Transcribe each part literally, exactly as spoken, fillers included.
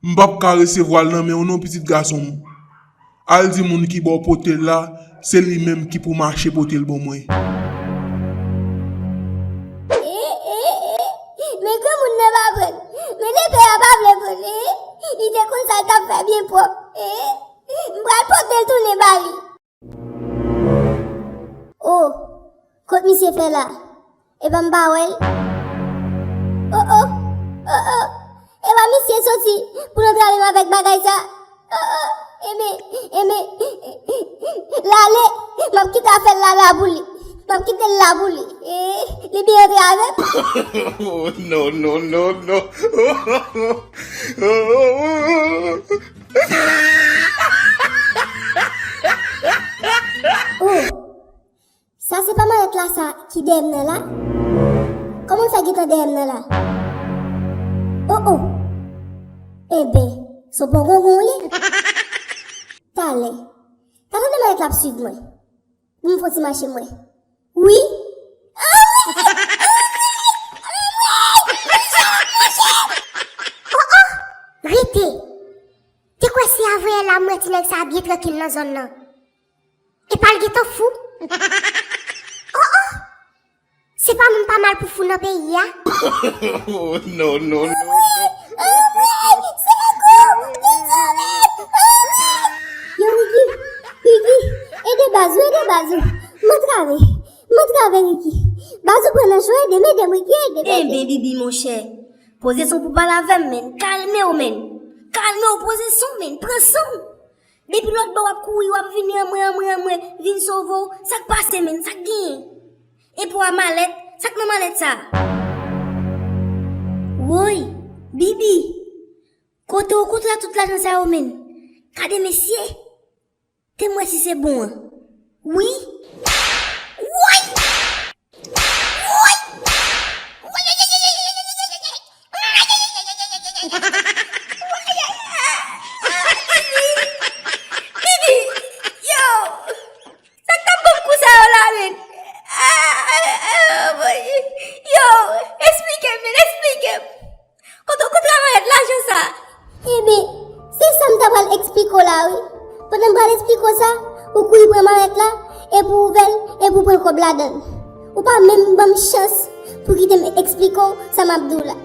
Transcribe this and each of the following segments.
M p ap ka resevwa l nan men w non, pitit gason m. Al di moun ki ba w pote l la, se li menm ki pou mache pote l ban mwen. E, e, e, men granmoun nan pa pran l. Men lepè a pa vle pran l, e, li te konn sa l t ap fè byen pwòp, e, m pral pote l tounen ba li. O, kot misye fè la? Epa m pa wè l. O, o, o, o. Epa misye soti pou l antrave m avèk bagay sa. O, o, enben, enben, l ale, m ap kite afè l la la pou li. M ap kite l la pou li. E, li byen antrave m. Oh, no, no, no, no. Oh, sa se pa malèt la sa ki dèyè m nan la? Kòman l fè gentan dèyè m nan la? Oh, oh. Enben, se yon pon gongon w ye. Talè. Talè malèt la ap swiv mwen. Pou m fè yon ti mache mwen. Wi. Oh, oh. Rete. Te kwè se avanyè la m wè ti nèg sa byen trankil nan zòn nan. Epa l gentan fou. Oh, oh. Se pa moun pa mal pou fou nan peyi a. Oh, no, no, no, no. Yo, Ricky, Ricky, ede baz ou, ede baz ou. M antrave, m antrave, Ricky. Baz ou pran nan cho, ede m, ede m, Ricky, ede m, ede m. Enben, Bibi, monchè, poze san w pou pale avè m, menn. Kalme w, menn. Kalme w, poze san w, menn. Pran san w. Depi lòt bò w ap kouri, w ap vini anmwe, anmwe, anmwe, vin sove w. Sa k pase, menn? Sa k genyen? Epi w a malèt, sa k nan malèt sa? Woy, Bibi, kote w kote w a tout lajan sa yo, menn? Gade mesye, te m wè si se bon an. Wi. Woy! Yo, eksplike m, men, eksplike m. Kote w kontre avèk lajan sa? Ebyen, se sa m ta pral eksplike w la, wi. Pandan m pral eksplike w sa, ou kouri pran malèt la, epi w ouvè l, epi w pran kòb ladan l. Ou pa menm ban m chans pou kite m eksplike w sa m ap di w la.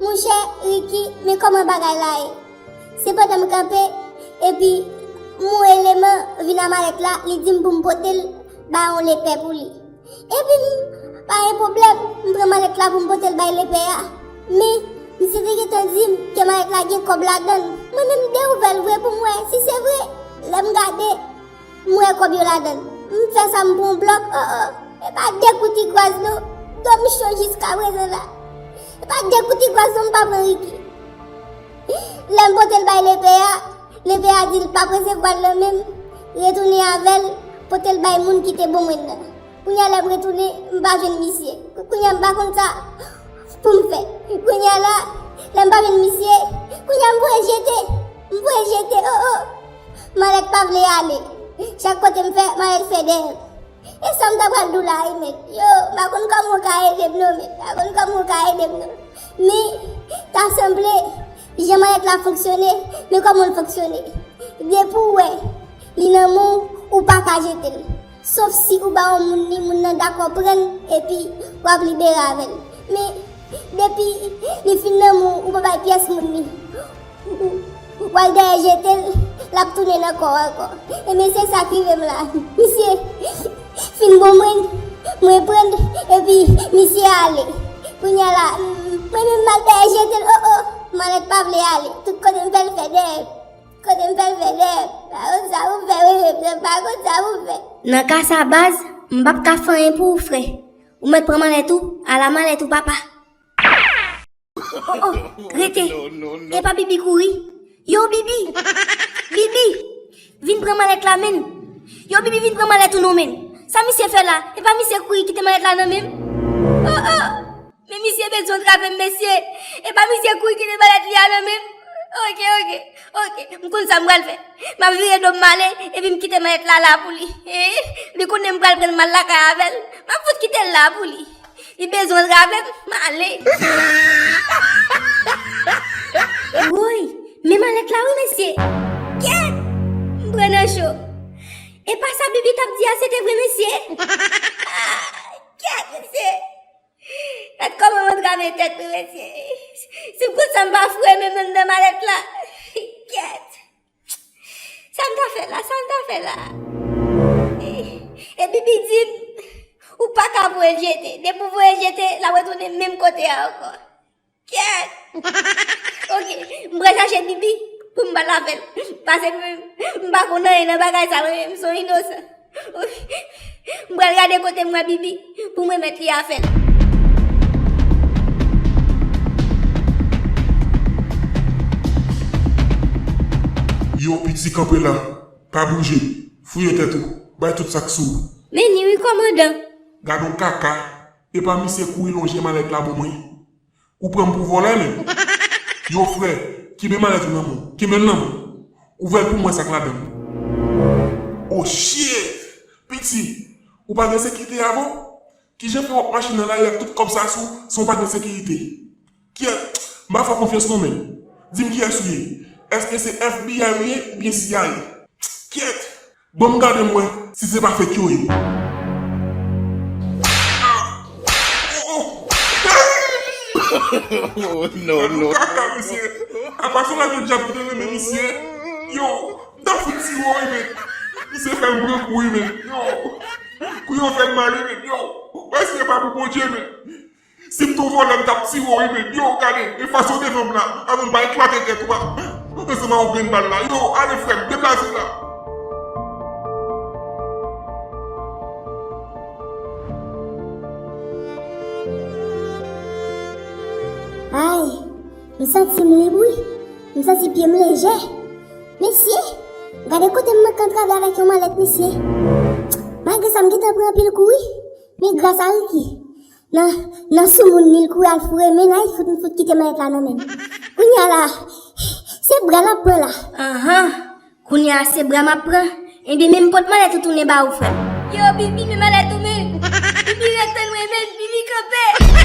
Monchè Ricky, men kòman bagay la ye. Se pandan m kanpe, epi m wè yon eleman vin a malèt la, li di m pou m pote l bay yon lepè pou li. Epi m, pa gen pwoblèm, m pran malèt la pou m pote l bay lepè a. Men, misye te gentan di m ke malèt la gen kòb ladan l. Mwen menm, m te ouvè l vre pou m wè si se vre. Lè m gade, m wè kòb yo ladan l. M fè sa, m pran yon blòk, oh, oh. E pa de kou ti gwaz non. Do m cho jiska prezan la. E pa de kou ti gwaz non m pa pran, Ricky. Lè m pote l bay lepè a, lepè a di l pa p resevwa l nan men m, retounen avè l, pote l bay moun ki te ban mwen nan. Kounye a lè m retounen, m pa jwenn misye. Kounye a m pa konn sa pou m fè. Kounye a la, lè m pa jwenn misye, kounye a m voye jete. M voye jete, oh, oh. Malèt pa vle ale. Chak kote m fè, malèt fè dèyè m. E sa m ta pral di w la, wi, men. Yo, m pa konn kòman w ka ede m non, men. M pa konn kòman w ka ede m non. Men, ta sanble, jan malèt la fonksyone, men kòman l fonksyone. Depi w wè li nan men w, ou pa ka jete l. Sof si ou ba yon moun li, moun nan dakò pran l, epi w ap libere avè l. Men, depi li fin nan men w, ou pa bay pyès moun li. W al dèyè jete l, l ap tounen nan kò w ankò. Ebyen, se sa k rive m la. Misye fin ban mwen, mwen pran l, epi misye ale. Kounye a la, mwen menm m al dèyè jete l, oh, oh, malèt pa vle ale. Tout kote m fè l fè dèyè m. Kote m fè l fè dèyè m. Pa konn sa pou m fè, mwen menm, m pa konn sa pou m fè. Nan ka sa, baz, m p ap ka fè anyen pou ou, frè. Ou mèt pran malèt ou, ala malèt ou, papa. Oh, oh, rete. Epa Bibi kouri. Yo, Bibi. Bibi. Vin pran malèt la, menn. Yo, Bibi, vin pran malèt ou non, menn. Sa misye fè la? Epa misye kouri kite malèt la nan men m. Oh, oh. Men misye bezwen antrave m, mesye. Epa misye kouri kite malèt li a nan men m. Ok, ok, ok. M konn sa m pral fè. M ap vire do m ale, epi m kite malèt la la pou li. Eh, li konnen m pral pran l m al lakay avè l. M ap fout kite l la pou li. Li bezwen antrave m, m ale. Woy, A wi, mesye. Kèt! M pran nan cho. E pa sa Bibi t ap di a, se te vre, mesye? Ah, kèt, mesye! Gad kòman m antrave tèt mwen, mesye. Si pou sa m pa foure men m anndan malèt la. Kèt! Sa m ta fè la? Sa m ta fè la? E, e Bibi di m, ou pa ka voye l jete. Depi w voye l jete, l ap retounen menm kote a ankò. Kèt! Ok, m pral chache Bibi pou m pale avè l. Paske mwen, m pa konn anyen nan bagay sa, mwen menm, m se yon inosan. M pral gade kote m wè Bibi pou m remèt li afè l. Yo, piti, kanpe la. Pa bouje. Fouye tèt ou. Bay tout sa k sou ou. Men ni wi, kòmandan. Gad on kaka. E pa misye kouri lonje malèt la pou mwen. Ou pran m pou vòlè menm? Yo, frè, kenbe malèt ou nan men w. Kenbe l nan men w. Ouvè l pou m wè sa k ladan l. Oh shit! Piti, ou pa gen sekirite avè w? Kijan fè w ap mache nan lari ak tout kòb sa sou w san w pa gen sekirite? Kyèt, m pa fè w konfyans non menm. Di m kiyès ou ye? Èske se FBI ou ye oubyen CIA? Kyèt! Bon, m gade m wè si se pa fake yo ye. Oh non non. Kaka mesye. Apa se yon lagèt djab ki te renmen misye. Yo, m ta fout tiye w wi men. Misye fè m pran kou wi men. Yo, kou yo fè m mal wi men. Yo, ou pa eseye pa pou Bondye men. Si m te w vòlè m t ap tiye w wi men. Yo, gade, efase w devan m la, avan m pa eklate tèt ou a, ansanm a yon grenn bal la. Yo, ale frè m, deplase la. Ay, m santi m lib wi. M santi pye m lejè. Mesye, gade kote m manke antrave avèk yon malèt, mesye. Malgre sa, m gentan pran anpil kou wi. Men gras a Ricky. Nan, nan soumoun li, l kouri al foure men nan, li fout, m fout kite malèt la nan men l. Kounye a la, se bra l ap pran la. Anhan, kounye a se bra m ap pran. Ebyen, men m pot malèt ou tounen ba ou, frè m. Yo, Bibi, men malèt ou men. Bibi, ret tann mwen men, Bibi, kanpe.